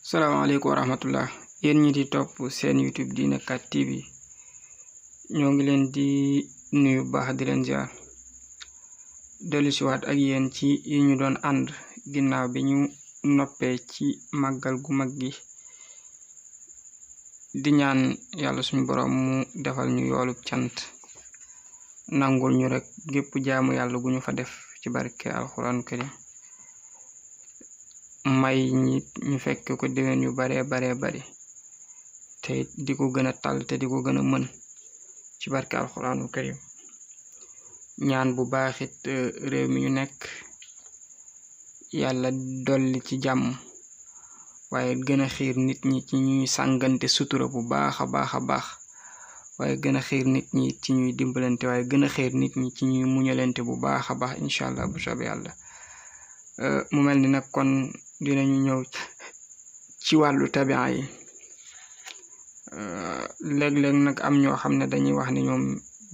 salaamaaleykum wa rahmatullah yéen ñi di topp seen YouTube Dina 4 TV ñoo ngi leen di nuyu baax di leen ziar dellu siwaat ak yéen ci yi ñu doon ànd ginnaaw bi ñu noppee ci màggal gu mag gi di ñaan yàlla suñu borom mu defal ñu yoolub cant nangul ñu rek gépp jaamu yàlla gu ñu fa def ci barke alxuraan karim may ñi ñu fekk ko déwén yu bare te di ko gën a tal te di ko gën a mën ci barke alxuraanul karim ñaan bu baaxit réew mi ñu nekk yàlla dolli ci jàmm waaye gën a xiir nit ñi ci ñuy sàngante sutura bu baax a baax waaye gën a xiir nit ñi ci ñuy dimbalante waaye gën a xiir nit ñi ci ñuy muñalante bu baax a baax incha allah bu soobee yàlla mu mel ni nag kon dinañu ñëw ci wàllu tabia yi léeg-léeg nag am ñoo xam ne dañuy wax ni ñoom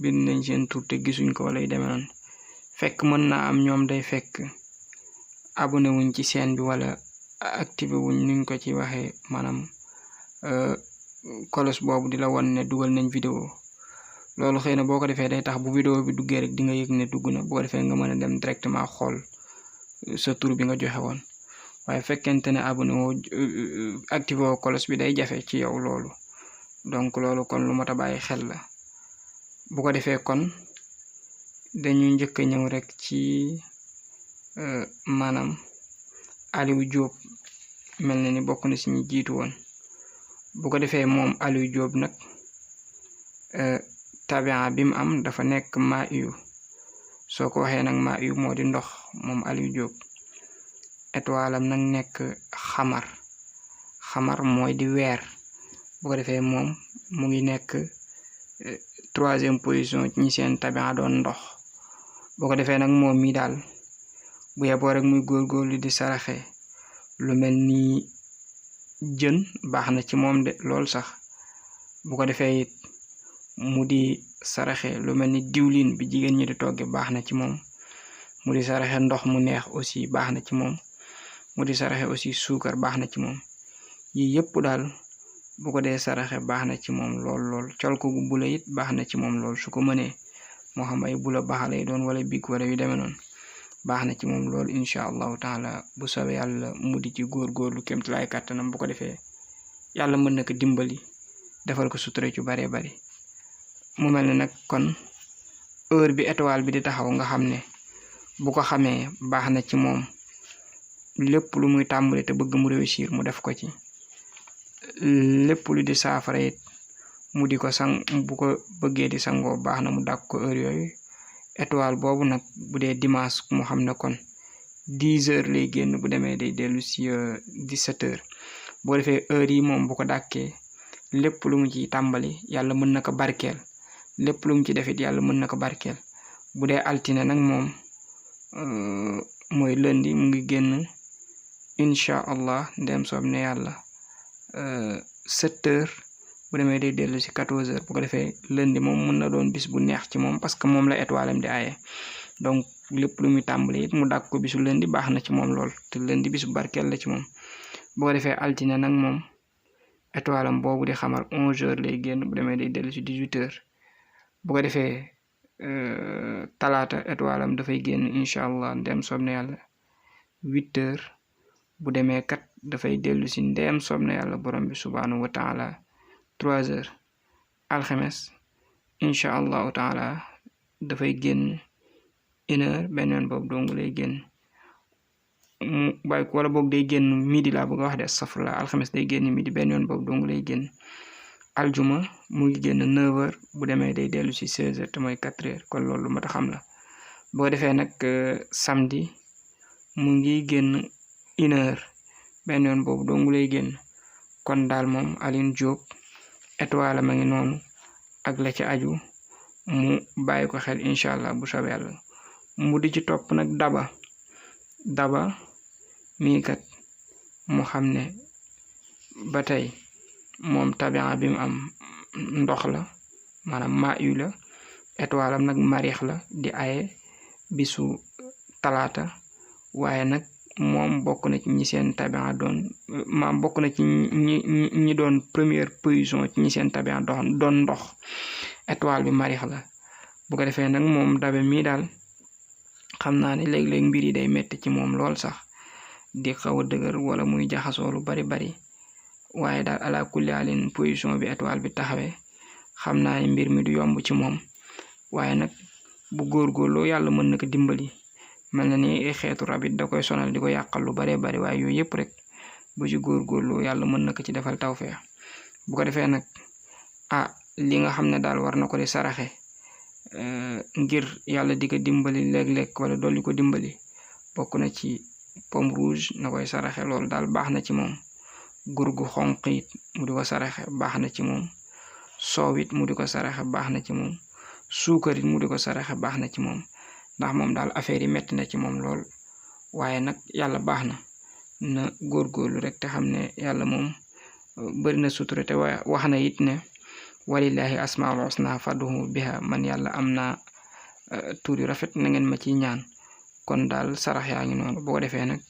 bind nañ seen tur te gisuñ ko wala yu demee noonu fekk mën naa am ñoom day fekk abonné wuñ ci chaîne bi wala activé wuñ nuñ ko ci waxee maanaam kolos boobu di la won ne dugal nañ vidéo loolu xëy na boo ko defee day tax bu vidéo bi duggee rek di nga yëg ne dugg na boo ko defee nga mën a dem directement xool sa tur bi nga joxe woon waaye fekkente ne abonné woo activé woo kolos bi day jafe ci yow loolu donc loolu kon lu mat a bàyyi xel la bu ko defee kon dañuy njëkk a ñëw rek ci maanaam Aliou Diop mel na ni bokk na si ñu jiitu woon bu ko defee moom Aliou Diop nag tabia bi mu am dafa nekk maa yu soo ko waxee nag maa yu moo di ndox moom Aliou Diop étoile am nag nekk xamar mooy di weer bu ko defee moom mu ngi nekk 3e position ñi seen tabia doon ndox bu ko defee nag moom mi daal bu yeboo rek muy góorgóorlu di saraxe lu mel ni jën baax na ci moom de lool sax bu ko defee it mu di saraxe lu mel ni diwlin bi jigéen ñi di togge baax na ci moom mu di saraxe ndox mu neex aussi baax na ci moom mu di saraxe aussi suukar baax na ci moom yi yëpp daal bu ko dee saraxe baax na ci moom lool col ko gu bula it baax na ci moom lool su ko mënee moo xam ay bula baax lay doon wala big wala yu demee noonu baax na ci moom lool incha allahu taala bu soobee yàlla mu di ci góorgóorlu kémtu laay kàttanam bu ko defee yàlla mën na ko dimbali defal ko sutura ci bari mu mel ne nag kon heure bi étoile bi di taxaw nga xam ne bu ko xamee baax na ci moom lépp lu muy tàmbali te bëgg mu réussir mu def ko ci lépp lu di saafara it mu di ko sang bu ko bëggee di sangoo baax na mu dàq ko heure yooyu étoile boobu nag bu dee dimanche mu xam ne kon 10 heures lay génn bu demee day dellu si 17 heures boo defee heure yi moom bu ko dàkkee lépp lu mu ci tàmbali yàlla mën na ko barkeel lépp lu mu ci defit yàlla mën na ko barkeel bu dee altine nag moom mooy lundi mu ngi génn incha allah ndem soob ne yàlla 7 heures bu demee day dellu si 14 heures bu ko defee lundi moom mën na doon bis bu neex ci moom parce que moom la étoile am di aaye donc lépp lu muy tàmbali it mu dàq ko bisu lundi baax na ci moom lool te lundi bisu barkeel la ci moom bu ko defee altine nag moom étoile am boobu di xamar 11 heures lay génn bu demee day dellu si 18 heures bu ko defee talaata étoile am dafay génn incha allah ndem soob na yàlla 8 heures bu demee kat dafay dellu si ndem soob na yàlla borom bi subhanahu wa taala 3 heures alxames incha allahu taala dafay génn 1 heure benn yoon boobu dong lay génn mu bàyyi ko wala boog day génn midi laa bëgg a wax de safra alxames day génn midi benn yoon boobu dong lay génn aljuma mu ngi génn 9 heures bu demee day dellu si 16 heures te mooy 4 heures kon loolu lu mat a xam la boo defee nag samedi mu ngi génn 1 heure benn yoon boobu dong lay génn kon daal moom Aliou Diop étoile ma ngi noonu ak la ci aju mu bàyyi ko xel incha allah bu soobee yàlla mu di ci topp nag daba mii kat mu xam ne ba tey moom tabia bi mu am ndox la maanaam maa yu la étoile am nag marix la di aye bisu talaata waaye nag moom bokk na ci ñi seen tabia doon maam bokk na ci ñi doon première position ci ñi seen tabia doon ndox étoile bi marix la bu ko defee nag moom dabe mii daal xam naa ne léeg-léeg mbir yi day metti ci moom lool sax di xaw a dëgër wala muy jaxasoo lu bari waaye daal ala kulli alin position bi étoile bi taxawee xam naa ne mbir mi du yomb ci moom waaye nag bu góorgóorloo yàlla mën na ko dimbali mel na ni xeetu rabit da koy sonal di ko yàqal lu bari waaye yooyu yëpp rek bu ci góorgóorloo yàlla mën na ko ci defal tawfeex bu ko defee nag li nga xam ne daal war na ko di saraxe ngir yàlla di ko dimbali léeg-léeg wala dolli ko dimbali bokk na ci pomme rouge na koy saraxe loolu daal baax na ci moom gurgu xonq it mu di ko saraxe baax na ci moom soow it mu di ko saraxe baax na ci moom suukar it mu di ko saraxe baax na ci moom ndax moom daal affaire yi metti na ci moom lool waaye nag yàlla baax na góorgóorlu rek te xam ne yàlla moom bari na sutura te wax na it ne walillahi asmaul husna fad'uhu biha man yàlla am naa tur yu rafet na ngeen ma ciy ñaan kon daal sarax yaa ngi noonu boo ko defee nag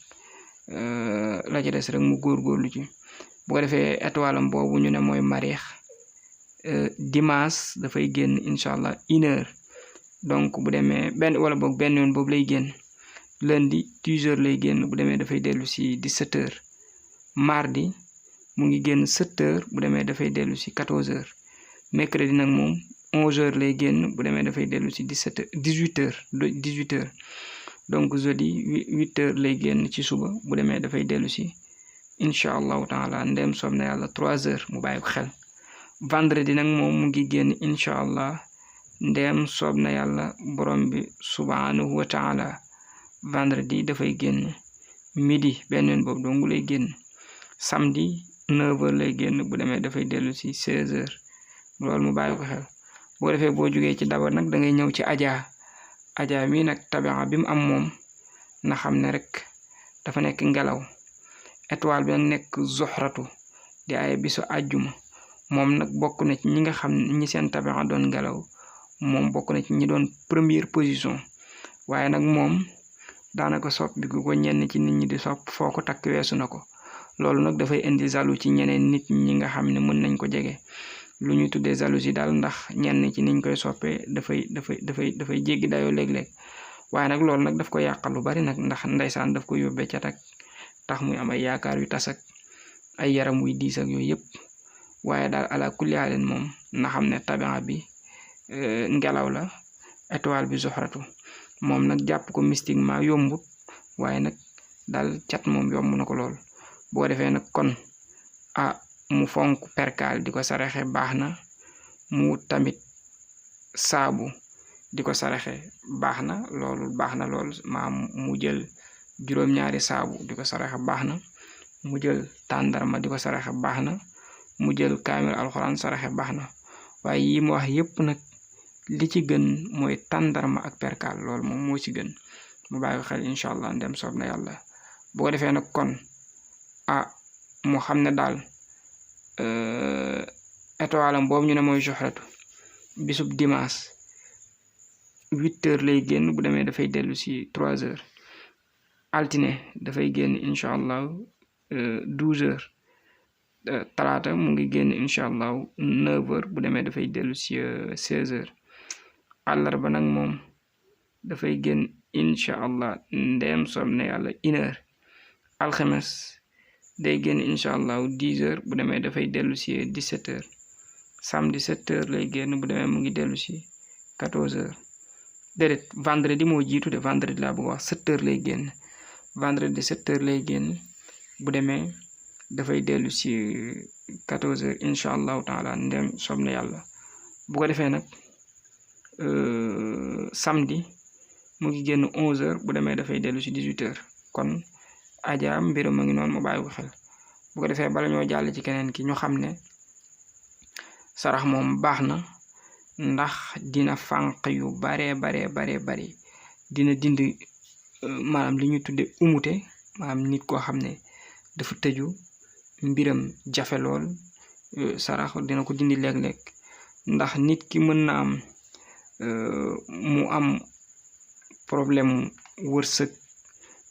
la ci des rek mu góorgóorlu ci bu ko defee étoile am boobu ñu ne mooy marix dimanche dafay génn incha allah 1h donc bu demee benn yoon boobu lay génn lundi 10h lay génn bu demee dafay dellu si 17h mardi mu ngi génn 7h bu demee dafay dellu si 14h mercredi nag moom 11h lay génn bu demee dafay dellu si 18h donc jeudi 8h lay génn ci suba bu demee dafay dellu si incha allahu taala ndem soob na yàlla 3h mu bàyyi ko xel vendredi nag moom mu ngi génn incha allah ndem soob na yàlla borom bi subhanahu wa taala vendredi dafay génn midi benn yoon boobu dongu lay génn samedi 9h lay génn bu demee dafay dellu si 16h loolu mu bàyyi ko xel boo defee boo jógee ci daba nag da ngay ñëw ci aja mi nag tabia bi mu am moom na xam ne rek dafa nekk ngelaw étoile bi nag nekk zoxratu di ay bisu àjjuma moom nag bokk na ci ñi nga xam ne ñi seen tabia doon ngelaw moom bokk na ci ñi doon première position waaye nag moom daanaka sopp bi ko ñenn ci nit ñi di sopp foo ko takk weesu na ko loolu nag dafay indi jaloux ci ñeneen nit ñi nga xam ne mën nañ ko jege lu ñuy tuddee jalousie daal ndax ñenn ci niñ koy soppee dafay jéggi dayoo léeg-léeg waaye nag loolu nag daf ko yàqal lu bari nag ndax ndeysaan daf ko yóbbee ca tax muy am ay yaakaar yu tas ak ay yaram wuy diis ak yooyu yëpp waaye daal ala kulli haalin moom na xam ne tabia bi ngelaw la étoile bi zoxratu moom nag jàpp ko mystiquement yombut waaye nag daal cat moom yomb na ko lool boo defee nag kon mu fonk perkaal di ko saraxe baax na mu tamit saabu di ko saraxe baax na lool maam mu jël juróom-ñaari saabu di ko saraxe baax na mu jël tàndarma di ko saraxe baax na mu jël kaamil alxuraan saraxe baax na waaye yi mu wax yépp nag li ci gën mooy tàndarma ak perkaal loolu moom moo ci gën mu bàyyi ko xel incha allah ndem soob na yàlla boo defee nag kon mu xam ne daal étoile am boobu ñu ne mooy joxratu bisub dimanche 8h lay génn bu demee dafay dellu si 3h altine dafay génn incha allah 12h talaata mu ngi génn incha allah 9h bu demee dafay dellu si 16h àllarba nag moom dafay génn incha allah ndem soob na yàlla 1h alxames day génn incha allah 10h bu demee dafay dellu si 17h samedi 7h lay génn bu demee mu ngi dellu si 14h déedéet vendredi moo jiitu de vendredi laa bëgg wax 7h lay génn vendredi 7h lay génn bu demee dafay dellu si 14h incha allahu taala ndem soob na yàlla bu ko defee nag samedi mu ngi génn 11h bu demee dafay dellu si 18h kon aja mbiram a ngi noonu mu bàyyi ko xel bu ko defee bala ñoo jàll ci keneen ki ñu xam ne sarax moom baax na ndax dina fànq yu bare dina dindi maanaam li ñuy tudde umute maanaam nit koo xam ne dafa tëju mbiram jafe lool sarax dina ko dindi léeg-léeg ndax nit ki mën na am mu am problème wërsëg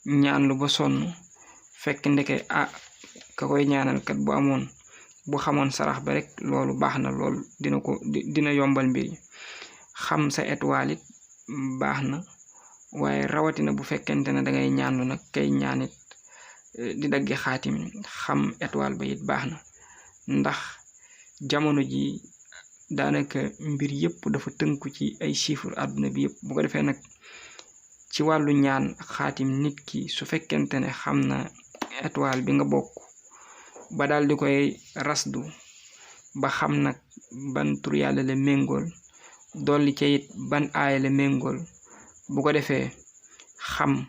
ñaanlu ba sonn fekk ndeke ka koy ñaanal kat bu xamoon sarax ba rek loolu baax na lool dina yombal mbir yi xam sa étoile it baax na waaye rawatina bu fekkente ne dangay ñaanlu nag kay ñaanit di daggi xaatim xam étoile ba it baax na ndax jamono ji daanaka mbir yépp dafa tënku ci ay chiffres àdduna bi yépp bu ko defee nag ci wàllu ñaan xaatim nit ki su fekkente ne xam na étoile bi nga bokk ba daal di koy rasdu ba xam nag ban tur yàlla la méngool dolli ca it ban aaya la méngool bu ko defee xam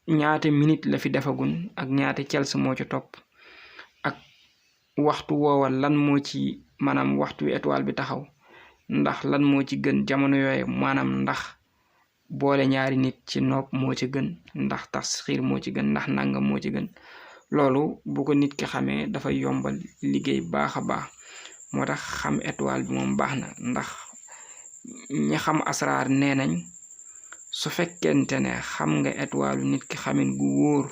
ñaata minute la fi defagun ak ñaata cels moo ci topp ak waxtu woowa lan moo ci maanaam waxtu étoile bi taxaw ndax lan moo ci gën jamono yooyu maanaam ndax boole ñaari nit ci nopp moo ci gën ndax tasxiir moo ci gën ndax nangam moo ci gën loolu bu ko nit ki xamee dafay yombal liggéey baax a baax moo tax xam étoile bi moom baax na ndax ñi xam asraar nee nañ su fekkente ne xam nga étoile nit ki xamin gu wóor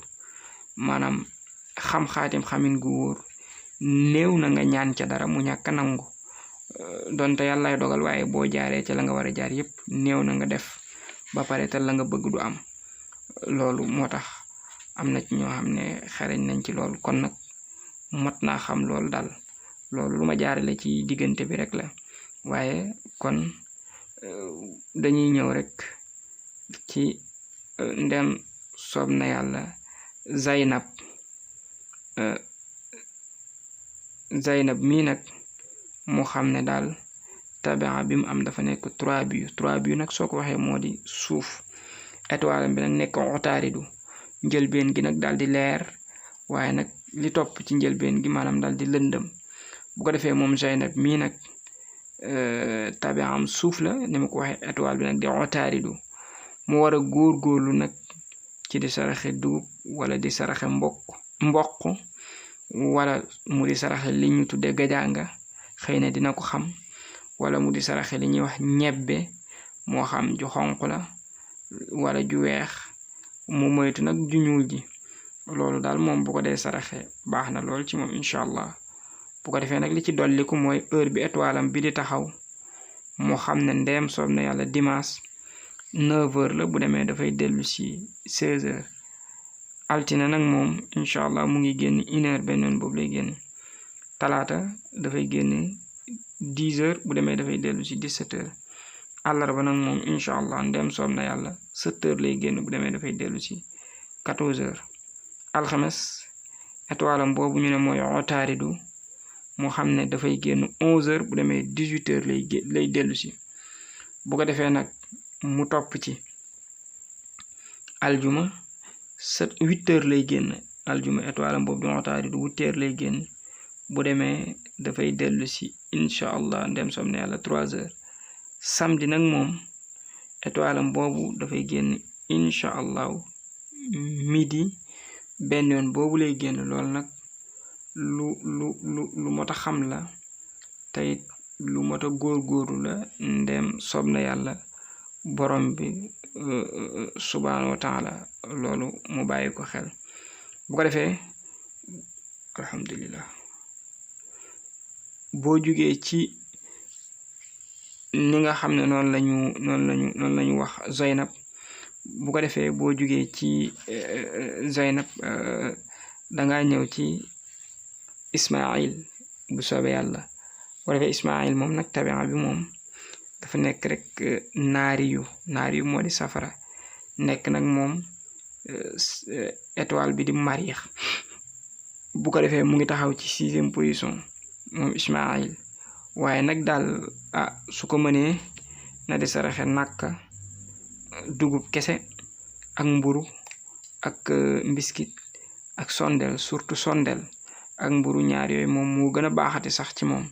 maanaam xam xaatim xamin gu wóor néew na nga ñaan ca dara mu ñàkk nangu donte yàllay dogal waaye boo jaaree ca la nga war a jaar yépp néew na nga def ba pare te la nga bëgg du am loolu moo tax am na ci ñoo xam ne xereñ nañ ci loolu kon nag mat naa xam loolu daal loolu lu ma jaarale ci diggante bi rek la waaye kon dañuy ñëw rek ci ndem soob na yàlla Zaynab mii nag mu xam ne daal tabia bi mu am dafa nekk 3 bi nag soo ko waxee moo di suuf étoile bi nag nekk otaaridu njëlbeen gi nag daal di leer waaye nag li topp ci njëlbeen gi maanaam daal di lëndëm bu ko defee moom Zaynab mii nag tabia am suuf la ni ma ko waxee étoile bi nag di otaaridu mu war a góorgóorlu nag ci di saraxe dugub wala di saraxe mboq wala mu di saraxe li ñu tudde gajanga xëy na dina ko xam wala mu di saraxe li ñuy wax ñebbe moo xam ju xonq la wala ju weex mu moytu nag ju ñuul ji loolu daal moom bu ko dee saraxe baax na lool ci moom incha allah bu ko defee nag li ci dolliku mooy heure bi étoile am bi di taxaw moo xam ne ndeem soob na yàlla dimanche 9h la bu demee dafay dellu si 16h altine nag moom incha allah mu ngi génn 1h benn yoon boobu lay génn talaata dafay génn 10h bu demee dafay dellu si 17h àllarba nag moom incha allah ndem soob na yàlla 7h lay génn bu demee dafay dellu si 14h alxames étoile am boobu ñu ne mooy otaaridu moo xam ne dafay génn 11h bu demee 18h lay dellu si bu ko defee nag mu topp ci aljuma 8h lay génn aljuma étoile am boobu di otaaridu 8h lay génn bu demee dafay dellu si incha allah ndem som ne yàlla 3h samedi nag moom étoile am boobu dafay génn incha allahu midi benn yoon boobu lay génn lool nag lu mot a xam la teyit lu mot a góorgóorlu la ndem soob na yàlla borom bi subhanahu wa taala loolu mu bàyyi ko xel bu ko defee alhamdulillah boo jugee ci ni nga xam ne noonu lañu wax Zaynab bu ko defee boo jugee ci Zaynab danga ñëw ci Ismaïl bu soobee yàlla bu defee Ismaïl moom nag tabia bi moom dafa nekk rek naariyu moo di safara nekk nag moom étoile bi di Mariix bu ko defee mu ngi taxaw ci 6e position moom Ismaïl waaye nag daal su ko mënee na di saraxe nàkka dugub kese ak mburu ak mbiskit ak sondel surtout sondel ak mburu ñaar yooyu moom moo gën a baaxati sax ci moom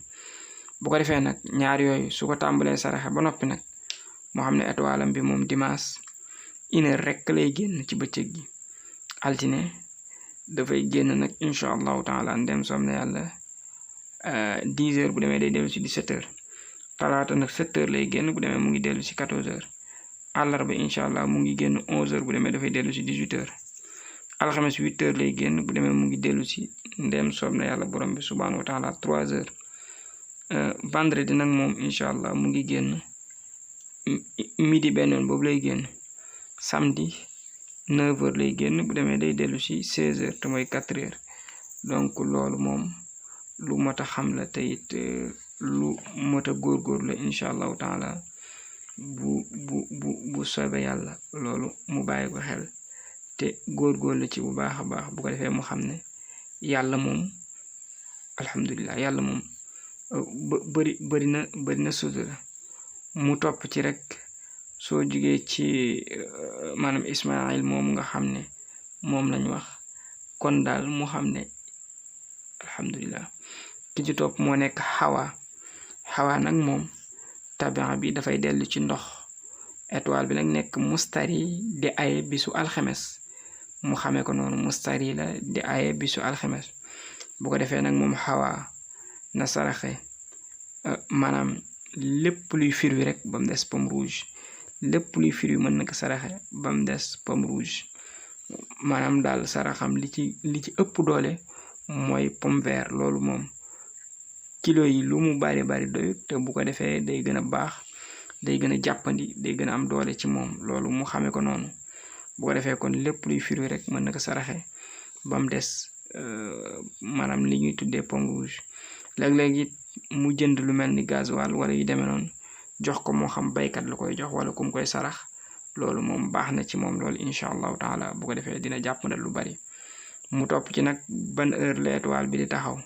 bu ko defee nag ñaar yooyu su ko tàmbalee saraxe ba noppi nag moo xam ne étoile am bi moom dimanche 1h rek lay génn ci bëccëg gi altine dafay génn nag incha allahu taala ndem soom na yàlla 10h bu demee day dellu si 17h talaata nag 7h lay génn bu demee mu ngi dellu si 14h àllarba incha allah mu ngi génn 11h bu demee dafay dellu si 18h alxames 8h lay génn bu demee mu ngi dellu si ndem soob na yàlla borom bi subhaanahu wa taala 3h vendredi nag moom incha allah mu ngi génn midi benn yoon boobu lay génn samedi 9h lay génn bu demee day dellu si 16h te mooy 4h donc loolu moom lu mot a xam la te it lu mot a góorgóor la incha allahu taala bu soobee yàlla loolu mu bàyyi ko xel te góorgóor la ci bu baax a baax bu ko defee mu xam ne yàlla moom alhamdulilah yàlla moom bëri na sutura mu topp ci rek soo jugee ci maanaam Ismaayil moom nga xam ne moom lañ wax kon daal mu xam ne alhamdulilah ki ci topp moo nekk xawa nag moom tabia bi dafay dellu ci ndox étoile bi nag nekk mustari di aye bisu alxemes mu xamee ko noonu mustari la di aye bisu alxemes bu ko defee nag moom xawa na saraxe maanaam lépp luy fruit rek ba mu des pomme rouge lépp luy fruit mën na ko saraxe ba mu des pomme rouge maanaam daal saraxam li ci ëpp doole mooy pomme vert loolu moom kilo yi lu mu bari doyut te bu ko defee day gën a baax day gën a jàppandi day gën a am doole ci moom loolu mu xamee ko noonu bu ko defee kon lépp luy fruit rek mën na ko saraxe ba mu des maanaam li ñuy tuddee pomme rouge léeg-léeg it mu jënd lu mel ni gasoil wala yu demee noonu jox ko moo xam baykat la koy jox wala kum koy sarax loolu moom baax na ci moom loolu incha allahu taala bu ko defee dina jàppandal lu bari mu topp ci nag ban heure la étoile bi di taxaw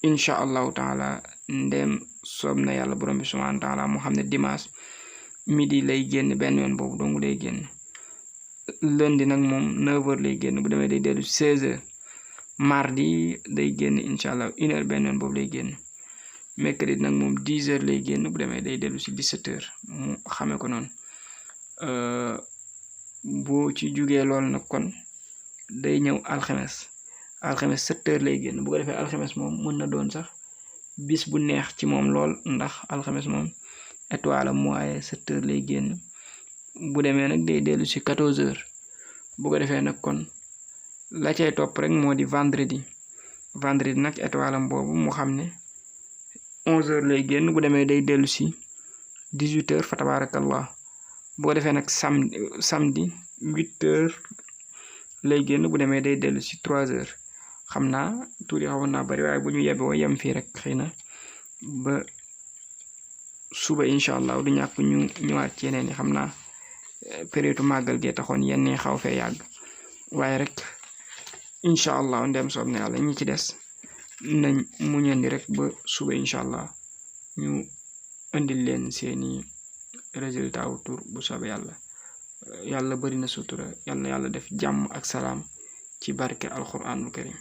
incha allahu taala ndem soob na yàlla borom bi subhanahu wa taala mu xam ne dimanche midi lay génn benn yoon boobu dongu lay génn lundi nag moom 9h lay génn bu demee day dellu 16h mardi day génn incha allah 1h benn yoon boobu lay génn mercredi nag moom 10h lay génn bu demee day dellu si 17h mu xamee ko noonu boo ci jugee loolu nag kon day ñëw alxames 7h lay génn bu ko defee alxames moom mën na doon sax bis bu neex ci moom lool ndax alxames moom étoile am mooy 7h lay génn bu demee nag day dellu si 14h bu ko defee nag kon la cay topp rek moo di vendredi nag étoile am boobu mu xam ne 11h lay génn bu demee day dellu si 18h fa tabarakallah bu ko defee nag samedi 8h lay génn bu demee day dellu si 3h xam naa tuuti xawoon naa bari waaye bu ñu yeboo yem fii rek xëy na ba suba incha allah du ñàkk ñu ñëwaat ci yeneen yi xam naa période màggal gee taxoon yenn yi xaw fee yàgg waaye rek incha allah ndem soob na yàlla ñi ci des nañ mu ñendi rek ba suba incha allah ñu indil leen seeni résultat wu tur bu soobee yàlla bari na sutura yàlla def jàmm ak salaam ci barke alquranul karim